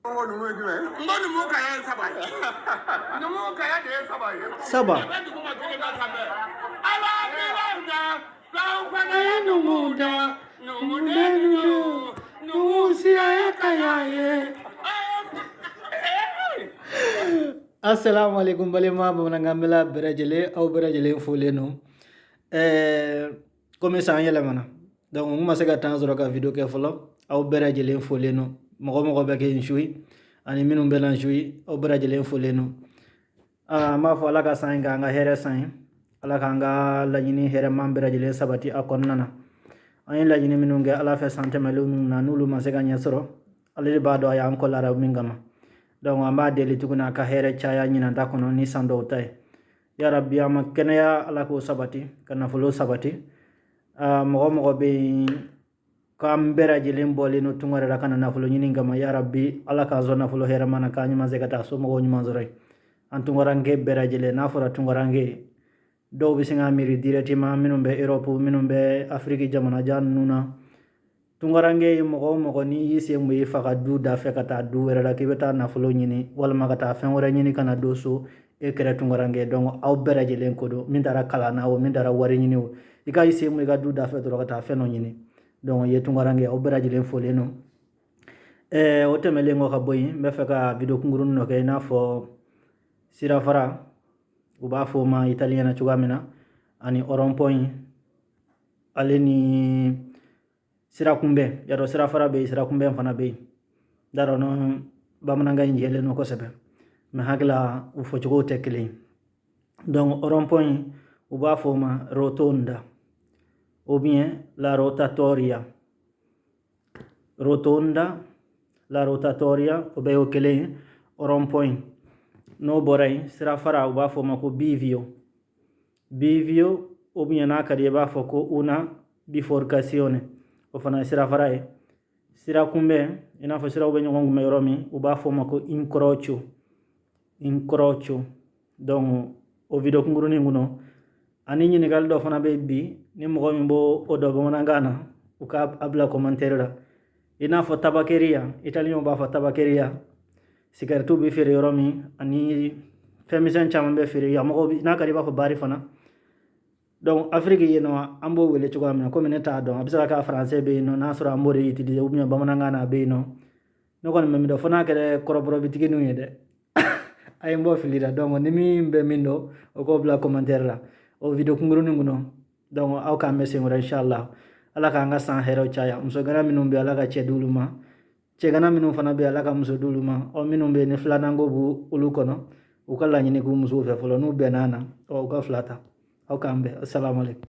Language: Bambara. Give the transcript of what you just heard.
Ko numu ye jumɛn? N ko numu kaya ye saba ye. Numu kaya de ye saba ye. Saba. A bɛ dugu ma cogo dɔ sanfɛ. Ala bɛ da fɛn fana A ye numu da, numu numu den den don. Numu siya ye kaya ye. Assalamu alaikum, balima bamanankan mɛla bɛɛ lajɛlen, aw bɛɛ lajɛlen folen don. Komi san yɛlɛmana, donc n ma se ka temps sɔrɔ ka vidéo kɛ fɔlɔ. Aw bɛɛ lajɛlen folen don, mɔgɔ mɔgɔ bɛ kɛ n suit ani minnu bɛ na n suit, aw bɛɛ lajɛlen folen don. An b'a fɔ Ala ka san in k'an ka hɛrɛ san ye, Ala k'an ka laɲini hɛrɛman bɛɛ lajɛlen sabati a kɔnɔna na. An ye laɲini minnu kɛ Ala fɛ san tɛmɛnlenw na, n'olu ma se ka ɲɛ sɔrɔ, ale de b'a dɔn a y'an kɔ lara min kama. Donc an b'a deli tuguni a ka hɛrɛ caya ɲinan ta kɔnɔ ni san dɔw ta ye. Yarabi, an ma kɛnɛya, Ala k'o sabati, ka nafolo sabati. Mɔgɔ mɔgɔ bɛ yen k'an bɛɛ lajɛlen bɔlen don tunga yɛrɛ la ka na nafolo ɲini kama, yarabi, Ala k'an sɔn nafolo hɛrɛma na, k'an ɲuman se ka taa somɔgɔw ɲuman sɔrɔ yen. An tungaranke bɛɛ lajɛlen, n'a fɔra tungaranke, dɔw bɛ sin k'a miiri directement minnu bɛ Europe, minnu bɛ Afiriki jamana jan ninnu na. Tungaranke ye mɔgɔ o mɔgɔ n'i y'i sen bɔ i fa ka du da fɛ ka taa du wɛrɛ la k'i bɛ taa nafolo ɲini walima ka taa fɛn wɛrɛ ɲini ka na don so, e kɛra tungaranke. Donc aw bɛɛ lajɛlen ko don, min taara kalan na o, min taara wari ɲini o, i ka i sen bɔ i ka du da fɛ dɔrɔn ka taa fɛn dɔ ɲini, donc i ye tungaranke. Aw bɛɛ lajɛlen folen don. O tɛmɛlen kɔ ka bɔ yen, n bɛ fɛ ka vidéo kunkurunin dɔ kɛ, i n'a fɔ sirafara, u b'a fɔ o ma italien na cogoya min na, ani rond-point, ale ni sirakunbɛn. Y'a dɔn sirafara bɛ yen, sirakunbɛn fana bɛ yen. N t'a dɔn n'o bamanankan in jɛlen don kosɛbɛ, mɛ hakili la u fɔcogow tɛ kelen ye. Donc rond-point, u b'a fɔ o ma rotonda ou bien la rotatoria. Rotonda, la rotatoria, o bɛɛ y'o kelen ye, rond-point. N'o bɔra yen, sirafara, u b'a fɔ o ma ko bivio. Bivio, ou bien n'a ka di i b'a fɔ ko una biforcazione, o fana ye sirafara ye. Sirakunbɛn, i n'a fɔ siraw bɛ ɲɔgɔn kunbɛn yɔrɔ min, u b'a fɔ o ma ko incrocio. Incrocio. Donc o vidéo kunkurunin kɔnɔ, ani ɲininkali dɔ fana bɛ bi, ni mɔgɔ min b'o o dɔn bamanankan na, u ka a bila commentaire la. I n'a fɔ tabaccheria, italien b'a fɔ tabaccheria, sigarɛtiw bɛ feere yɔrɔ min, ani fɛn misɛn caman bɛ feere yan, mɔgɔw n'a ka di i b'a fɔ bari fana. Donc Afiriki yen nɔ, an b'o wele cogoya min na, komi ne t'a dɔn, a bɛ se ka kɛ français bɛ yen nɔ, n'a sɔrɔ an b'o de utiliser, ou bien bamanankan na a bɛ yen nɔ. Ne kɔni bɛ min dɔn, fo n'a kɛra kɔrɔbɔrɔ bitigininw ye dɛ, a ye n bɔ fili la. Donc ni min bɛ min dɔn, o k'o bila commentaire la o vidéo kunkurunin kɔnɔ. Donc aw k'an bɛ sen wɛrɛ, inshallah. Ala k'an ka san hɛrɛw caya. Musogana minnu bɛ, Ala ka cɛ d'olu ma. Cɛgana minnu fana bɛ, Ala ka muso d'olu ma. Ɔ minnu bɛ yen ni filananko b'u olu kɔnɔ, u ka laɲini k'u musow fɛ fɔlɔ, n'u bɛnna na, ɔ u ka fila ta. Aw k'an bɛn, assalamu alaikum.